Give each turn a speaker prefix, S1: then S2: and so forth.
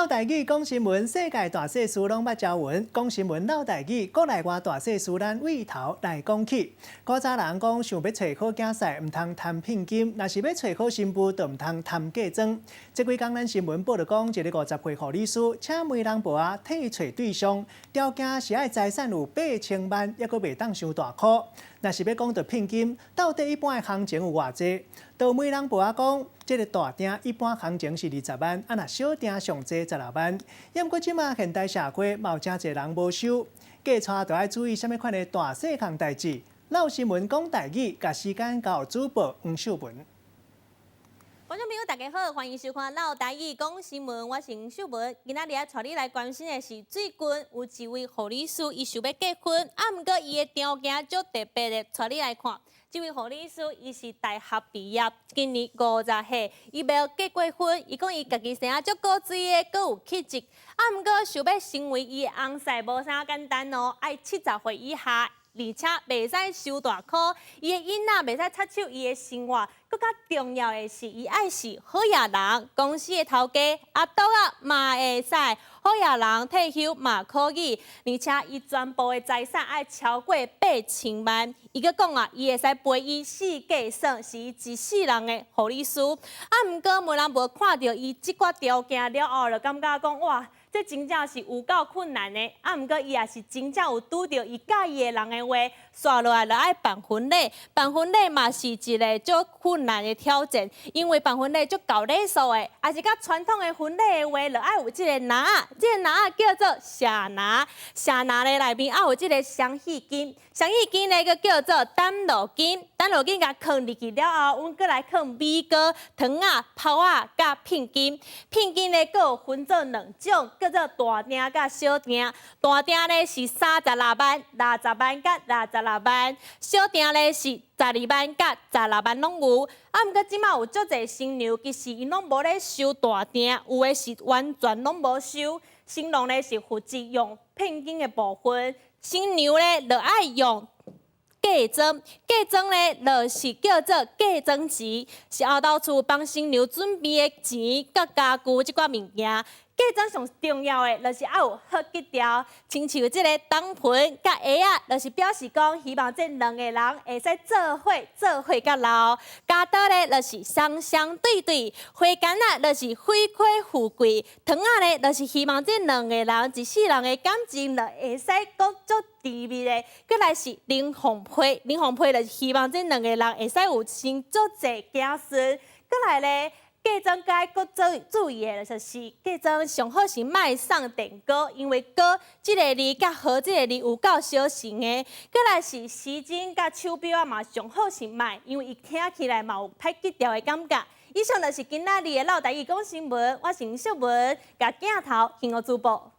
S1: 台語講新聞，世界大細事攏捌朝聞。講新聞嘮台語，國內外大細事咱對頭來講起。古早人講，想欲揣好囝婿，毋通貪聘金；若是欲揣好新婦，就毋通貪嫁妝。這幾工咱新聞報道講，一個50歲護理師請媒人婆仔替揣對象，條件是愛財產有8000萬，抑閣袂當傷大箍。若是欲講著聘金，到底一般的行情有偌濟？就媒人婆仔講，這個大訂一般行情是20萬，啊若小訂上濟16萬。毋過這馬現代社會嘛有誠濟人無收，嫁娶就愛注意啥物款的大細項代誌。嘮新聞講台語，共時間交予主播黃秀文。
S2: 觀眾朋友，大家好，歡迎收看《嘮台語講新聞》，我是黃秀文。今仔日愛帶你來關心的是，最近有一位護理師，伊想欲結婚，啊，毋過伊的條件足特別的，帶你來看。這位護理師，伊是大學畢業，今年50歲，伊未結過婚，伊講伊家己生啊足古錐的，閣有氣質，啊，毋過想欲成為伊的翁婿，無啥簡單哦，愛70歲以下。而且袂使傷大箍，伊的囡仔袂使插手伊的生活。閣較重要的是，伊愛是好額人，公司的頭家阿桌仔嘛會使，好額人退休嘛可以。而且伊全部的財產愛超過8000萬。伊閣講啊，伊會使陪伊四界耍，是伊一世人的護理師。啊，毋過媒人婆看著伊這寡條件了後，就感覺講哇，這真正是有夠困難的，啊，毋過伊也是真正有拄著伊佮意的人的話，紲落來就愛辦婚禮。辦婚禮嘛是一個足困難的挑戰，因為辦婚禮足厚禮數的，也是較傳統的婚禮的話，就愛有這個籃仔，這個籃仔叫做錫籃，錫籃的內面愛有這個雙喜金，雙喜金呢閣叫做等路金，等路金共囥入去了後，阮閣來囥米糕、糖仔、炮仔佮聘金，聘金呢閣有分做兩種，叫做大訂佮小訂。大訂呢是36萬、60萬佮66萬，小訂呢是12萬佮16萬攏有。啊，毋過這馬有足濟新娘，其實𪜶攏無咧收大訂，有的是完全攏無收。新郎呢是負責用聘金的部分，新娘呢就愛用嫁妝，嫁妝呢就是叫做嫁妝錢，是後頭厝幫新娘準備的錢佮家具這寡物件。嫁妝上重要的，就是愛有好吉兆，親像這个銅盆佮鞋仔，就是表示講希望這兩个人會使做伙做伙到老。鉸刀呢，就是雙雙對對；花矸仔，就是花開富貴；糖仔呢，就是希望這兩個人一世人的感情，就會使閣足甜蜜的。閣來是龍鳳被，龍鳳被就是希望這兩個人會使有生足濟子孫。閣來咧，嫁妝該閣做注意的，就是嫁妝上好是莫送電鍋，因為鍋這个字佮好這个字有夠相成的。閣來是時針佮手錶仔嘛，上好是莫，因為伊聽起來嘛有歹吉兆的感覺。以上就是今仔日的嘮台語講新聞，我是吳秀文，共鏡頭還予主播。